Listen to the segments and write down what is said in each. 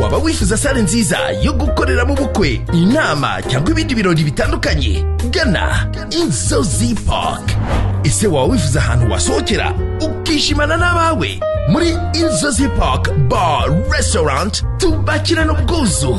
Waba wifuza salle nziza yo gukoreramo ubukwe, inama cyangwa ibindi birori bitandukanye? Gana Inzozi Park. Ese waba wifuza ahantu wasohokera ukishimana n'abawe? Muri Inzozi Park Bar Restaurant tubakirana ubwuzu.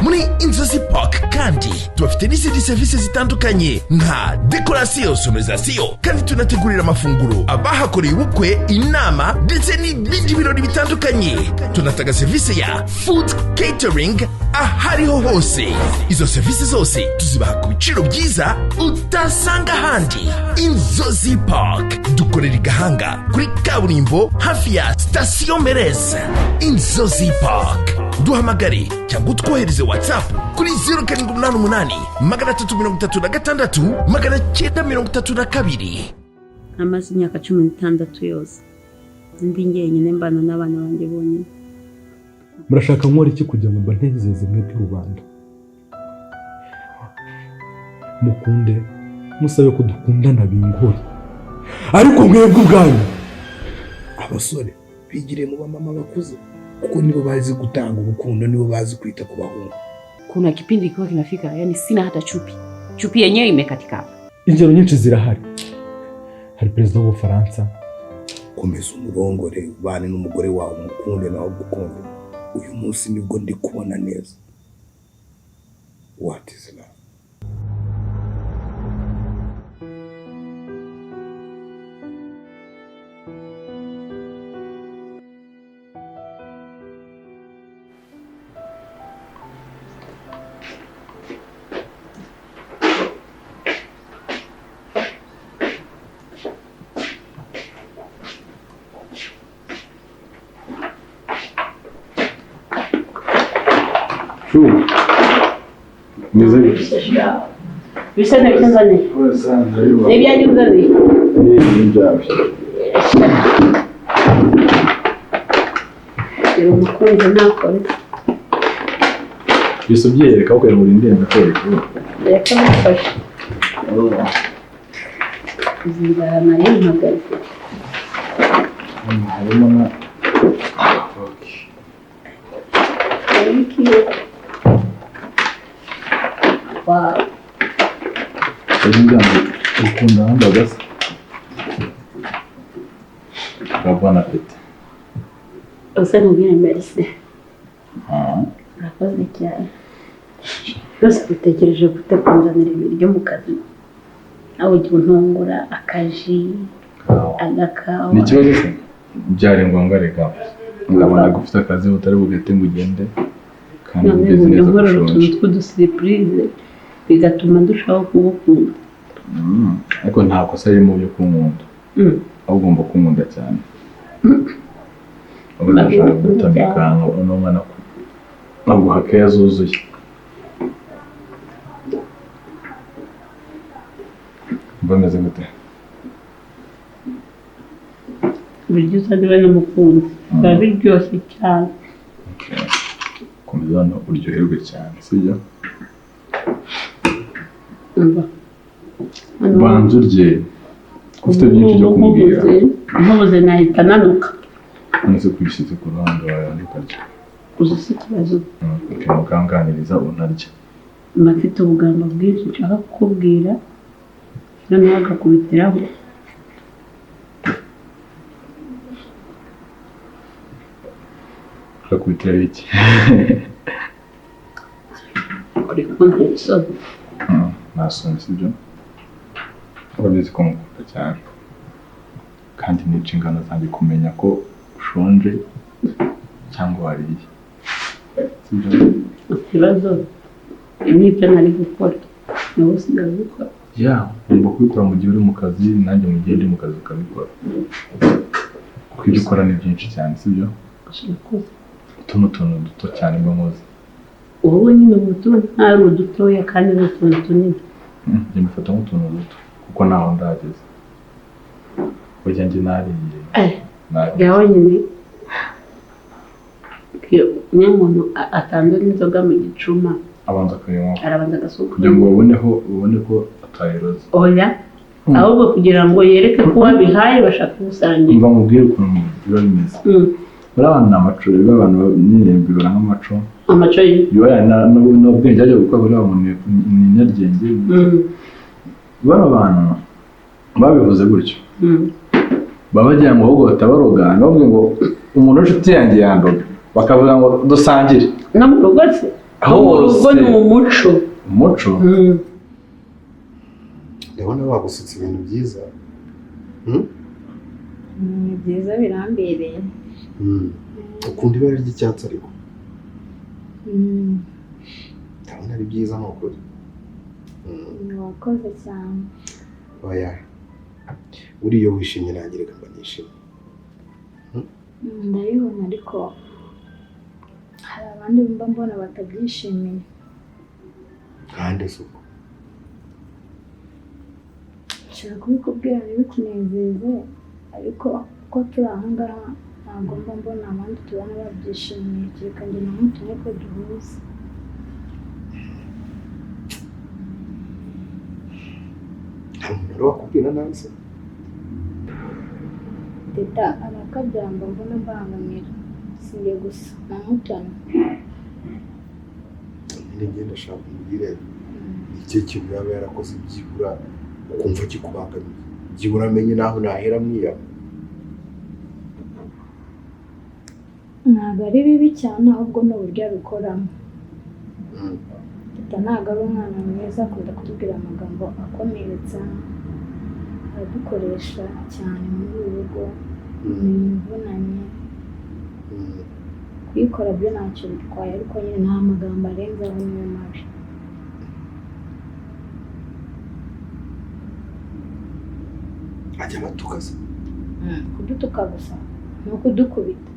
Muri Inzozi Park kandi tubafite n'izindi serivisi zitandukanye nka décoration, sonorisation, kandi tunategurira amafunguro abahakoreye ubukwe, inama ndetse n'ibindi birori bitandukanye. Tunatanga serivisi ya food catering ahariho hose. Izo serivisi zose tuzibaha ku biciro byiza utasanga ahandi. Inzozi Park dukorera i Gahanga kuri kaburimbo, hafi ya sitasiyo Mereze. Inzozi Park, duhamagare cyangwa utwohereze WhatsApp kuri 0788 336 932. Namaze imyaka 16 yose ndi njyenyine, mbana n'abana banjye bonyine. Murashaka nkora iki kugira ngo mbanezeze mwebwe rubanda? Mukunde, musabe ko dukundana bingore, ariko mwebwe ubwanyu. Abasore bigiriye mu bamama bakuze, kuko nibo bazi gutanga urukundo, nibo bazi kwita ku bahungu. Kuna kipindi kikiwa kinafika, yani sina hata chupi, chupi yenyewe imekatika hapa. Ingero nyinshi zirahari. Hari perezida w'Ubufaransa. Komeza umurongore, ubane n'umugore wawe, umukunde nawe agukunde. Uyu munsi nibwo ndi kubona neza what is love. Meze bite? Bisa nabyo nzaniye, ni ibyanjye uzaniye? N'ibyawe. Gira umukunzi ntakore. Bisa ubyiyereka aho kugira ngo urindire ndakwereka. Reka mufashe izi nzara nari mpagaze. Harimo na Thank you. Wow. Harimo ibyango ukunda hamburger se? Bon appétit. Usa nkubwire merci. Urakoze cyane rwose. Utekereje gute kunzanira ibiryo mu kazi, nawe ujya untungura akaji, agakawa? Ni ikibazo se? Byari ngombwa reka. Ndabona ufite akazi utari bugahite ngo ugende kandi None ugeze ubu neza ko nkorera utuntu ushonje. tw'udusurprise, bigatuma ndushaho kugukunda. Ariko nta kosa ririmo byo kunkunda. Ahubwo ugomba kunkunda cyane. Ubu ndashaka gutamika uno mwana nkaguha keya zuzuye. Mba meze gute? Ibiryo uzaniwe n'umukunzi biba biryoshye cyane. Okay. Komeza hano uryoherwe cyane, sibyo? Umva. Banza urye, ufite byinshi byo kumubwira. Nkubuze nahita nanuka. None se kubishyize ku ruhande wawe ukarya? Uzi si ikibazo. Okay, mukanganiriza unarya. Mba mfite ubugambo bwinshi nshaka kukubwira, noneho agakubitiraho. Akakubitiraho iki? Uri kuntera isoni. Nasomye, sibyo? Urabizi ko mukunda cyane, kandi ni inshingano zanjye kumenya ko ushonje cyangwa wariye, sibyo? Ikibazo n'ibyo nari gukora niwe usigaye ubikora. Ya, ugomba kubikora mu gihe uri mu kazi, nanjye mu gihe ndi mu kazi ukabikora, kuko ibyo ukora ni byinshi cyane, sibyo? Urakoze. Utu ni utuntu duto cyane mba nkoze. Wowe nyine ubu ntari udutoya kandi ni utuntu tunini. Njye mbifata nk'utuntu duto kuko ntaho ndageze. Burya njye nariye. Nariye. Bya wenyine niyo umuntu atanze n'inzoga mu gicuma, Abanza kuyinywa. arabanza agasuka. Kugira ngo baboneho, babone ko atayiroze. Oya, ahubwo kugira ngo yereke ko uwabihaye bashaka gusangira. Mva mubwire ukuntu biba bimeze. Buriya abantu ni amaco, rero abantu nyine bibara nk'amaco. Amaco ye. Yoya n'ubwenge ajya gukora, buriya umuntu ni inyaryenge. Bano bantu babivuze gutyo, baba bagira ngo ahubwo batabaroga, bavuga ngo umuntu w'inshuti yanjye yandoga, bakavuga ngo dusangire. No mu rugo se? No mu rugo ni umuco. Umuco. Ndabona bagusutse ibintu byiza. Ni byiza, birambereye. Ukunda ibara ry'icyatsi, ariko ndabona ari byiza, ni ukuri. Wakoze cyane. Oya, buriya wishimye nanjye reka mba nishimye. Ndabibona, ariko hari abandi mba mbona batabyishimiye. Kandi si uko. Nshobora kubikubwira ntibikunezeze, ariko uko turi aha ngaha ntabwo mba mbona abandi tubona babyishimiye, kereka njye na Mutoni ko duhuza. Hari umuntu wari wakubwira nabi se? Teta arakabyara, mba mbona mbangamira, si njye gusa, na Mutoni. Nyine ngenda ashaka umubwire ni ikihe kintu yaba yarakoze byibura ukumva kikubangamiye, byibura amenye n'aho nahera mwiyama. Ntabwo ari bibi cyane, ahubwo ni uburyo abikoramo. Teta ntabwo ari umwana mwiza, akunda kutubwira amagambo akomeretsa, aradukoresha cyane muri uru rugo imirimo ivunanye. Kuyikora byo ntacyo bitwaye, ariko nyine nta magambo arenzaho, niyo mabi. Ajya abatuka se? Kudutuka gusa ni ukudukubita.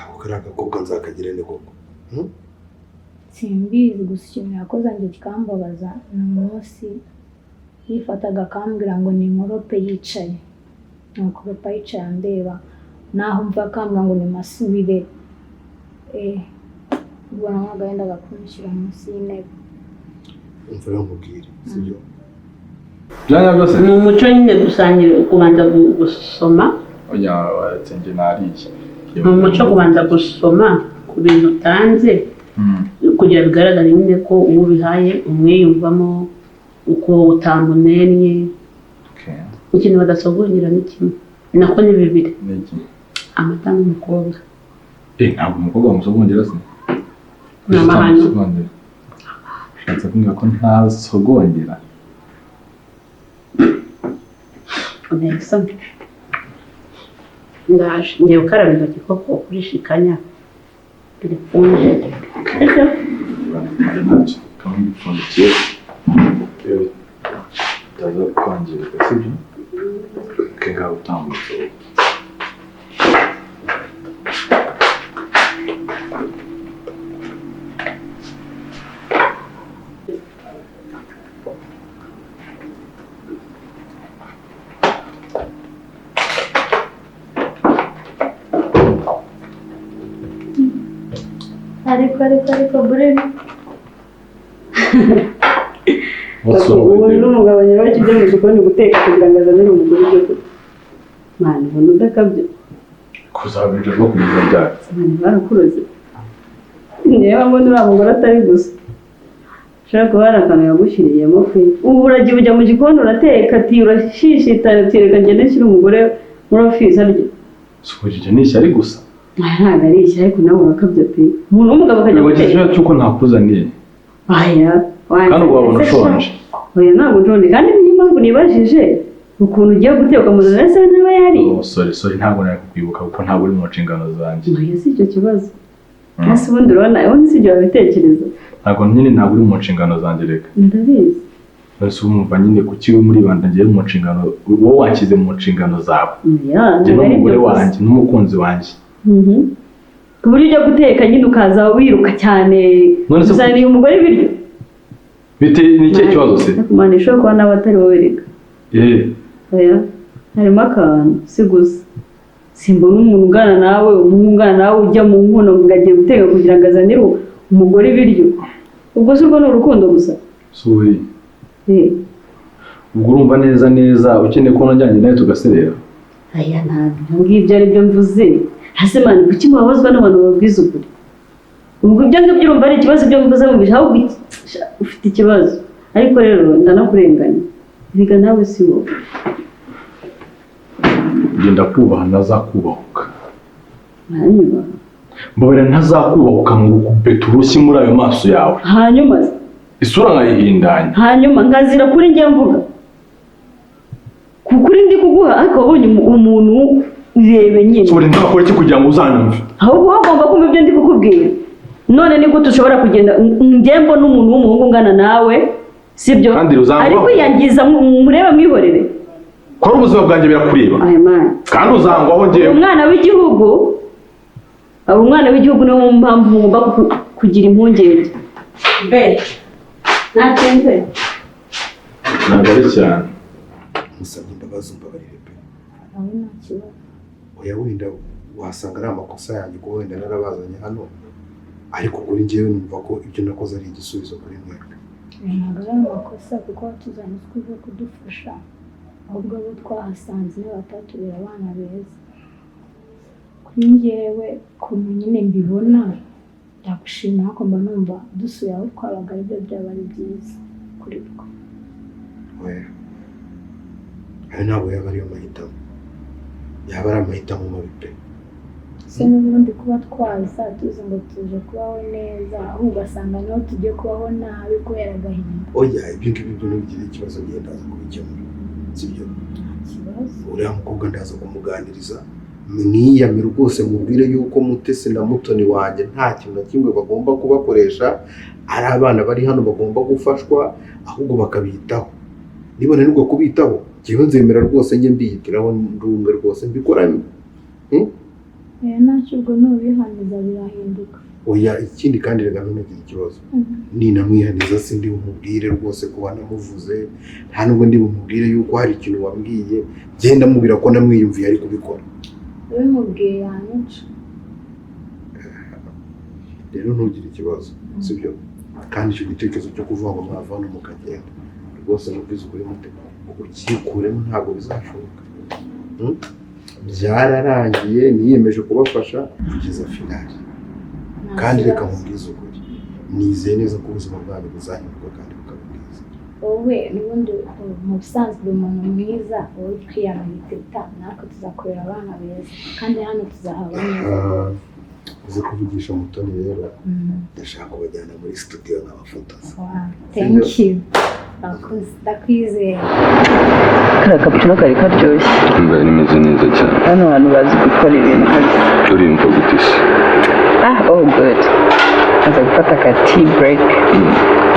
Ako kariya gakobwa nzakagira ni koko? Simbizi, gusa ikintu yakoze njye kikambabaza ni umunsi yifataga akambwira ngo ni nkorope yicaye, nkoropa yicaye andeba, naho mva akambwira ngo ni masubire, ubwo nawe agahinda kumushyira munsi y'intebe. Umva rero nkubwire, sibyo? Byanya byose. Ni umuco nyine gusangira, kubanza gusoma. Oya, waretse njye nariye. Ni umuco kubanza gusoma ku bintu utanze, kugira bigaragare nyine ko uwo ubihaye umwiyumvamo, uko utamunennye. Ikintu badasogongera ni kimwe, nako ni bibiri. Ni iki? Amata n'umukobwa. Ntabwo umukobwa wamusogongera se? Ni amahano. Utamusogongera. Ushatse kumbwira ko ntasogongera? Untera isoni. Ndaje ngiye gukaraba intoki koko kurishikanya birikunje. Sibyo? Ntacyo, kamwe gipfundikiye bitaza kwangirika, sibyo? Okay, ngaho utambutse ubu. Ariko Bruno. What's wrong Ubu with you? n'umugabo nyabaki ujya mu gikoni guteka kugira ngo azanire umugore ibyo kurya. Mwana, ubona udakabye. Kuzabirya rwo kugeza ryari? Abantu barakuroze. Niba mbona uriya mugore atari gusa, ushobora kuba hari akantu yagushyiriyemo pe. Ubu uragiye ujya mu gikoni urateka, ati urashishitara, ati reka ngende nshyire umugore muri ofisi arye. Si ibyo ni ishyari gusa. Aya ntabwo ari ishyari, ariko nawe urakabya pe. Umuntu w'umugabo akajya Wibagize guteka. ikibazo cy'uko ntakuzaniye. Aya, Kandi ubwo wabona ushonje. Oya, ntabwo nshonje, kandi niyo mpamvu nibajije ukuntu ugiye guteka ukamuzanira se ntaba yariye. Oh, sorry, sorry, ntabwo nari kukwibuka kuko ntabwo uri mu nshingano zanjye. Oya, si icyo kibazo. Ese ubundi urabona, ubundi si ibyo wabitekereza? Ntabwo nyine, ntabwo uri mu nshingano zanjye reka. Ndabizi. None se urumva nyine kuki we muri banda ngiye mu nshingano, wowe wanshyize mu nshingano zawe. Oya, Njye ntabwo ari n'umugore ibyo gusa. wanjye n'umukunzi wanjye. Ku buryo ujya guteka nyine ukaza wiruka cyane None se uzaniye umugore ibiryo. Bite, ni ikihe kibazo se? Kumana ishobora kuba nawe atari wowe reka. Oya, harimo akantu si gusa. Simbona umuntu ungana nawe, umuhungu ungana nawe ujya mu nkono ngo agiye guteka kugira ngo azanire umugore ibiryo. Ubwo se urwo ni urukundo gusa? Sorry. Ubwo urumva neza neza ukeneye ko najyanye nawe tugaserera? Aya, ntabwo ngibyo ari byo mvuze. Hasi man, kuki mubabazwa n'abantu babwiza ukuri? Ubwo ibyo ngibyo urumva ari ikibazo, ibyo mvuze mu bihe? Ahubwo ufite ikibazo. Ariko rero ndanakurenganya, erega nawe si wowe. Genda kubaha, ntazakubahuka. Hanyuma? Mbabarira, ntazakubahuka ngo ukubeta urushyi muri ayo maso yawe. Hanyuma se? Isura nkayihindanya. Hanyuma nkazira kuri njye mvuga ku kuri ndi kuguha, ariko wabonye umuntu urebe nyine. Ubu nzakora iki kugira ngo uzanyumve? Ahubwo wowe ugomba kumva ibyo ndi kukubwira. None ni gute ushobora kugenda, njye mbona umuntu w'umuhungu ungana nawe, sibyo? Kandi ruzangwaho. Ari kwiyangiza, murebe, mwihorere. Ko ari ubuzima bwanjye, birakureba. Aya man. Kandi uzangwaho njyewe. Umwana w'igihugu aba umwana w'igihugu, niyo mpamvu mugomba kugira impungenge. Be natinze? Ntabwo ari cyane. Musabye imbabazi, umbabarire pe. Nawe nta kibazo. Oya, wenda wasanga ari amakosa yanjye kuba wenda narabazanye hano, ariko kuri njyewe numva ko ibyo nakoze ari igisubizo kuri mwebwe. Ntabwo ari amakosa, kuko watuzanye uje kudufasha. Ahubwo abo twahasanze nibo batatubera abana beza. Kuri njyewe ukuntu nyine mbibona, ndagushimira, ariko mba numva dusuye aho twabaga aribyo byaba ari byiza kuri twe. Oya, ayo ntabwo yaba ariyo mahitamo, yaba ari amahitamo mabi pe. Se n'ubundi kuba twaza tuzi ngo tuje kubaho neza, ahubwo ugasanga niho tugiye kubaho nabi kubera agahinda. Oya, ibyo ngibyo byo ntibigire ikibazo, ngiye ndaza kubikemura, sibyo? Nta kibazo. Uriya mukobwa ndaza kumuganiriza, mwiyame rwose, mubwire yuko Mutesi na Mutoni wanjye nta kintu na kimwe bagomba kubakoresha, ari abana bari hano bagomba gufashwa, ahubwo bakabitaho. Niba nanirwa kubitaho, njyewe nzemera rwose njye mbiyitiraho, ndi umwe rwose mbikora. Ntacyo, ubwo nubihaniza birahinduka. Oya, ikindi kandi reka ntunagire ikibazo. Ninamwihaniza sindi bumubwire rwose ko wanamuvuze, nta nubwo ndi bumubwire yuko hari ikintu wambwiye. Genda mubwira ko namwiyumviye ari kubikora. Ubimubwiye yanyica. Rero ntugire ikibazo, sibyo? Kandi icyo gitekerezo cyo kuvuga ngo mwava hano mukagenda, rwose mubwize ukuri mute, ukikuremo, ntabwo bizashoboka. Byararangiye, niyemeje kubafasha kugeza finale. Nta Kandi reka kibazo. nkubwize ukuri, nizeye neza ko ubuzima bwanyu buzahinduka kandi bukaba bwiza. Wowe n'ubundi mu busanzwe uri umuntu mwiza, wowe twiyamamaza, natwe tuzakorera abana beza, kandi hano tuzahaba neza. Ah, uzi kuvugisha Mutoni rero, ndashaka kubajyana muri studio nkabafotoza. Wow, thank you. Urakoze, ndakwizeye. Kariya cappuccino kari karyoshye. Mbaye nimeze neza cyane. Hano hantu bazi gukora ibintu kabisa. Uriyumva gute se? Ah, oh good. Aza gufata ka tea break,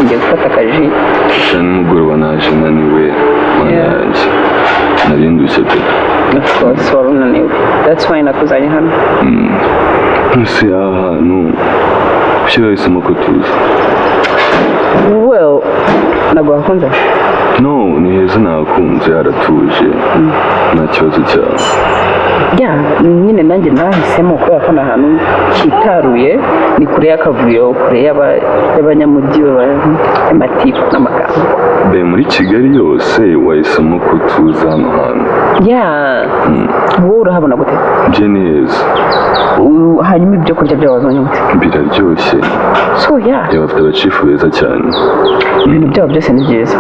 ngiye gufata aka jus. Sha, nimugoroba naje naniwe, mana yanjye, nari ndushye pe. Of course wari unaniwe, that's why nakuzanye hano. Ese aha hantu kuki bahisemo ko tuza? Well, ntabwo wakunze? No, ni heza, nahakunze, haratuje, nta kibazo cyawe. Yeah, nyine nanjye nahisemo kubera ko ni ahantu hitaruye, ni kure y'akavuyo, kure y'abanyamujyi, y'amatiku n'amagambo. Be muri Kigali yose wahisemo ko tuza hano hantu? Yeah, wowe urahabona gute? Bye, ni heza. Hanyuma ibyo kurya byabo wabonye gute? Biraryoshye. So yeah. Yeah, bafite abachifu beza cyane. Ibintu byabo byose ni byiza,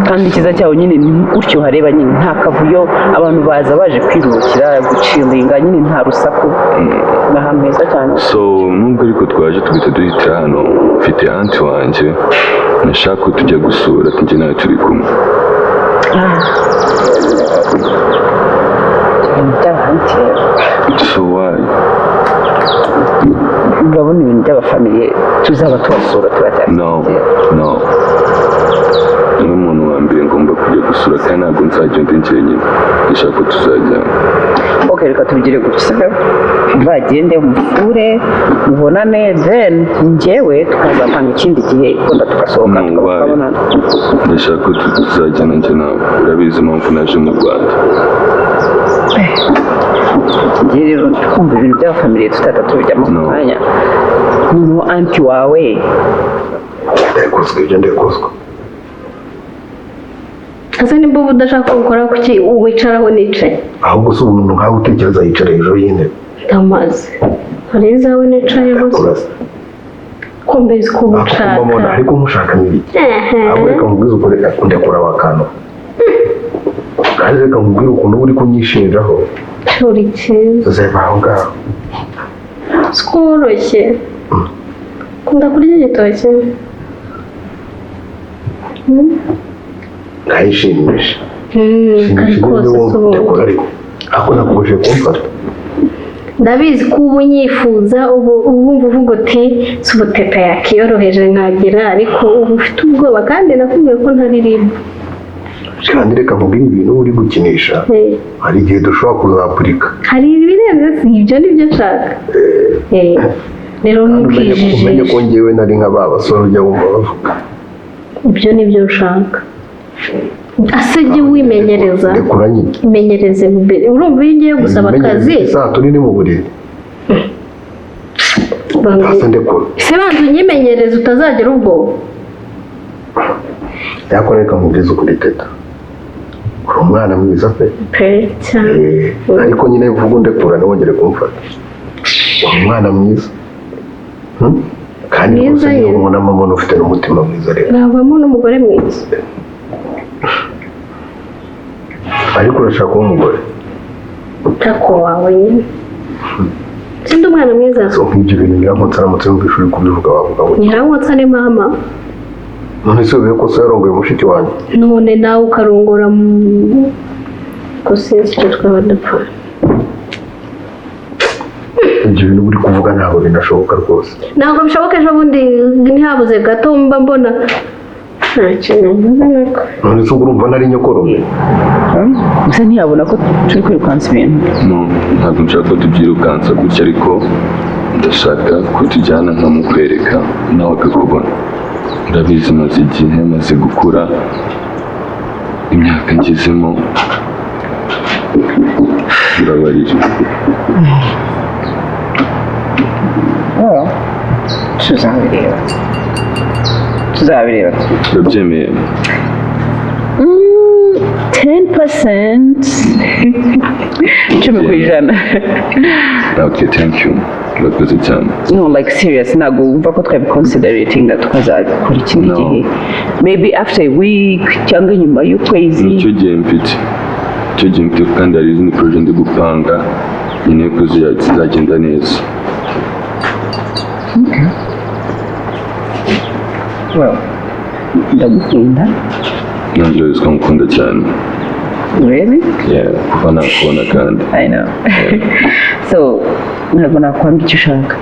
kandi icyiza cyawo nyine ni gutyo uhareba nyine nta kavuyo, abantu baza baje kwiruhukira, guchillinga, nyine nta rusaku, ni ahantu heza cyane. So nubwo ariko twaje tugahita duhitira hano, mfite aunty wanjye nashaka ko tujya gusura, tujye nawe turi kumwe. Ah. Ibintu by'aba aunty rero. So why? Urabona ibintu by'abafamiliye, tuzaba tubasura turacyafite. No, niwe muntu wa mbere ngomba kujya gusura, kandi ntabwo nzajya ndi njyenyine, ndashaka ko tuzajyana. Ok, reka tubigire gutya, sibyo? Muzagende musure, mubonane, then njyewe tukazapanga ikindi gihe wenda tugasohoka. No, tukaba why? twabonana. Ndashaka ko tuzajyana njye nawe, urabizi impamvu naje mu Rwanda. Njye rero twumva ibintu by'abafamiliye tutahita tubijyamo ako No. kanya, noneho aunty wawe. Ndakozwe ibyo, ndakozwe. Ese nimba uba udashaka ko ukora, kuki wicaraho nicaye? Ahubwo si umuntu nkawe utekereza yicara hejuru y'intebe? Ndamaze hari izawe nicayeho se? Urasa. Ko mbizi ko uba ushaka. Mbona ariko mushaka n'ibiki? Ahubwo reka nkubwize ukuri, ndekura akantu, kandi reka nkubwire ukuntu uba uri kunyishinjaho. Uri cyiza. Zeba aho ngaho. Siko woroshye, ukunda kurya igitoki? Nkayishimisha. Kari kose si ubundi. Ndekura ariko ako nakubujije kumfata. Ndabizi ko uba unyifuza, ubu wumva uvuga uti si ubuteta yakiyoroheje nkagira, ariko uba ufite ubwoba, kandi nakubwiye ko ntaririmba. Kandi reka nkubwire, ibintu uba uri gukinisha, hari igihe dushobora kuzapurika. Hari ibirenze si ibyo, nibyo nshaka. Rero Kandi umenye ko ntukijijishe. Njyewe nari nka ba basore ujya wumva bavuga. Ibyo nibyo nshaka. Ase jya wimenyereza. Ndekura nyine. Imenyereze mbere. Urumva iyo ugiye gusaba akazi Isaha turi ni mu buriri. Hasi, ndekura. Se banza unyimenyereze, utazagira ubwoba. Yakora, reka nkubwize ukuri, Teta, uri umwana mwiza pe. Pe, cyane. Ariko nyine vuga undekura, ntiwongere kumfata. Uri umwana mwiza. Kandi Mwiza rwose niba ye. ubona mbona ufite n'umutima mwiza rero. Navamo n'umugore mwiza. Ariko urashaka kuba umugore? Tako wawe nyine, sindi umwana mwiza? So nk'ibyo bintu nyirankotsa aramutse yumvise uri kubivuga, wavuga ngo? Nyirankotsa ni mama. None se ubihe ko so yarongoye mushiki wanjye? None nawe ukarongora mu ko sinzi icyo twaba dupfa. Ibyo bintu uri kuvuga ntabwo binashoboka rwose. Ntabwo bishoboka. Ejo bundi ntihabuze gato mba mbona nta kintu mvuze nako. None se ubwo urumva nari nyokorome? Gusa ntiyabona ko turi kwirukansa ibintu. No, ntabwo nshaka ko tubyirukansa gutya, ariko ndashaka ko tujyana nkamukwereka nawe akakubona. Ndabizi maze igihe maze gukura, imyaka ngezemo irabarira. Well, tuzabireba, tuzabireba. Urabyemeye? 10%, 10%. Okay, thank you, urakoze cyane. No, like serious, ntabwo wumva ko twabiconsideratinga tukazakora ikindi No. gihe, maybe after a week cyangwa nyuma y'ukwezi? Nicyo gihe mfite, icyo gihe mfite, kandi hari izindi projet ndi gupanga, nkeneye ko zizagenda neza. Okay. Well, ndagukunda. Nanjye urabizi ko ngukunda cyane. Really? Yeah, kuva nakubona kandi. I know. So ntabwo nakwanga icyo ushaka.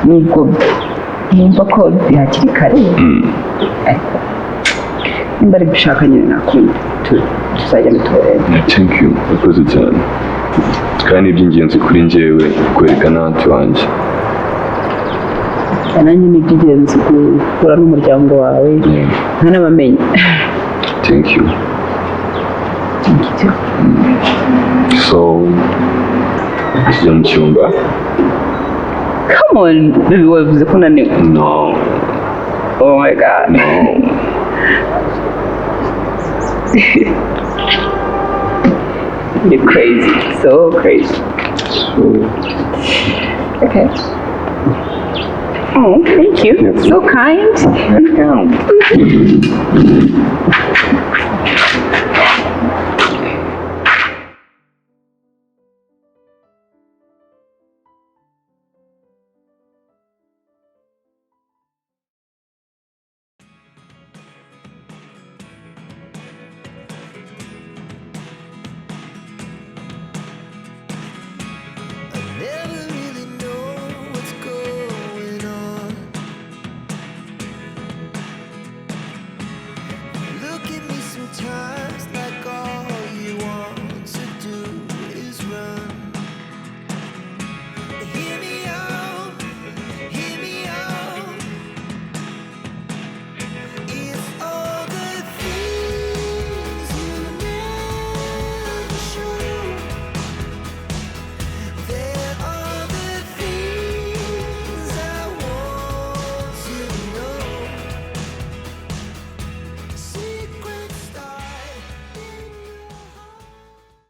Nubwo numva ko hakiri kare, ariko nimba ari gushaka nyine nakunda, tuzagenda tubarebe. Yeah, thank you, urakoze cyane, kandi iby'ingenzi kuri njyewe kwereka n'aunty wanjye. Nanjye ni iby'ingenzi guhura n'umuryango wawe nkanabamenya. Thank you. Thank you too. So tujya mu cyumba? Come on, baby, wavuze ko unaniwe. No. Oh my God. No. You're crazy, so crazy. Okay. Oh, thank you. So kind.